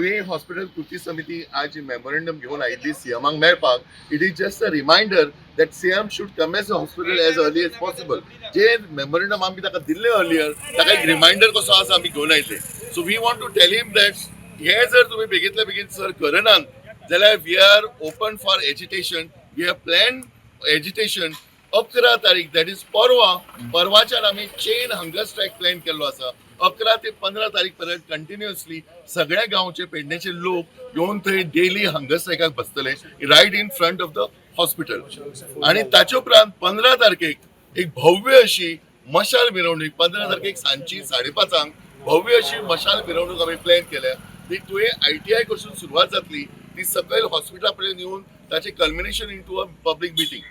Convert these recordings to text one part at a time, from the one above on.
तुयें हॉस्पिटल कृती समिती आज मेमोरेंडम घेवन आयिल्ली सीएमाक मेळपाक. It is just a reminder that CM should commence hospital as early as possible. J memorandum आमी ताका दिल्लें अर्लियर, ताका एक रिमायंडर कसो आसा आमी घेवन आयिल्ले. So we want to tell him that हे जर तुमी बेगीतल्या बेगीन सर करनात जाल्यार we are open for agitation. We have plan agitation. 11 तारीख, that is परवा, परवाच्यान आमी चेन हंगर स्ट्रायक प्लॅन केल्लो आसा. 11 ते 15 तारीख पर्यंत कंटिन्युअसली सगळ्या गांवचे, पेडण्याचे लोक येवन थंय डेली हंगर स्ट्रायकाक बसतले right in front of the hospital. आणि ताचे उपरांत 15 तारखेक एक भव्य अशी मशाल मिरवणूक, 15 तारखेक सांजची 5:30 भव्य अशी मशाल मिरवणूक आमी प्लॅन केल्या. ती तुवें आयटीआय कडसून सुरवात जातली, ती सकयल हॉस्पिटला पर्यंत येवन ताचे culmination into a public meeting.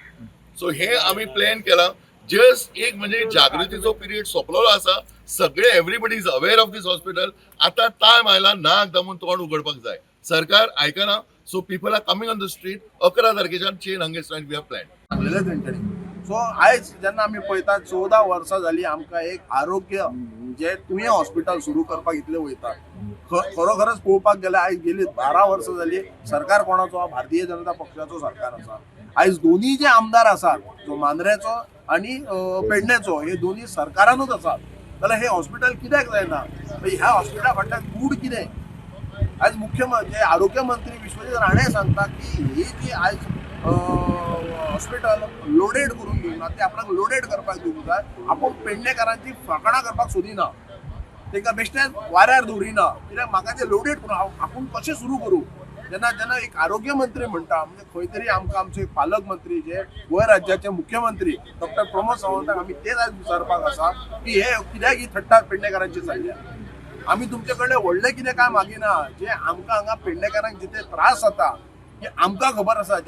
So हे आमी प्लॅन केला. जस्ट एक म्हणजे जागृतीचो पिरियड सोंपलेलो आसा. सगळे, everybody is aware of this hospital. आता टायम आयला, नाक दामून तोंड उगडपाक जाय. सरकार आयकना, so people are coming on the street. 11 तारखेच्यान chain hunger strike we have plan. सांगलेलें तेंच्यांनी. सो आयज जेन्ना आमी पळयतात, 14 वर्सां जाली आमकां एक आरोग्य जे तुयें हॉस्पिटल सुरू करपाक इतले वयता. खरोखरच पळोवपाक गेल्यार आयज गेली 12 वर्सां जाली, सरकार कोणाचो? भारतीय जनता पक्षाचो सरकार आसा. आयज दोनी जे आमदार आसात, जो मांद्रेचो आनी पेडण्याचो, हे दोनी सरकारानूच आसात. जाल्यार हे हॉस्पिटल कित्याक जायना? ह्या हॉस्पिटला फाटल्यान गूढ कितें? आज मुख्यमंत्री, आरोग्य मंत्री विश्वजीत राणे सांगता की ही जी आयज हॉस्पिटल लोडेड करून दिवंक ना, ते आपणाक लोडेड करपाक दिवंक जाय. आपूण पेडणेकारांची फकाणां करपाक सोदिना, तांकां बेश्टेच वाऱ्यार दवरिना, कित्याक म्हाका ते लोडेड करून हांव आपूण कशें सुरू करूं? जेन्ना जेन्ना एक आरोग्य मंत्री म्हणटा, म्हणजे खंय तरी आमकां आमचे एक पालक मंत्री, जे गोंय राज्याचे मुख्यमंत्री डॉक्टर प्रमोद सावंताक आमी तेच आयज विचारपाक आसा की हे कित्याक ही थट्टा पेडणेकारांची चल्ल्या? आमी तुमचे कडले व्हडलें कितें काय मागिना. जे आमकां हांगा पेडणेकारांक जितले त्रास जाता, की आमकां खबर आसा.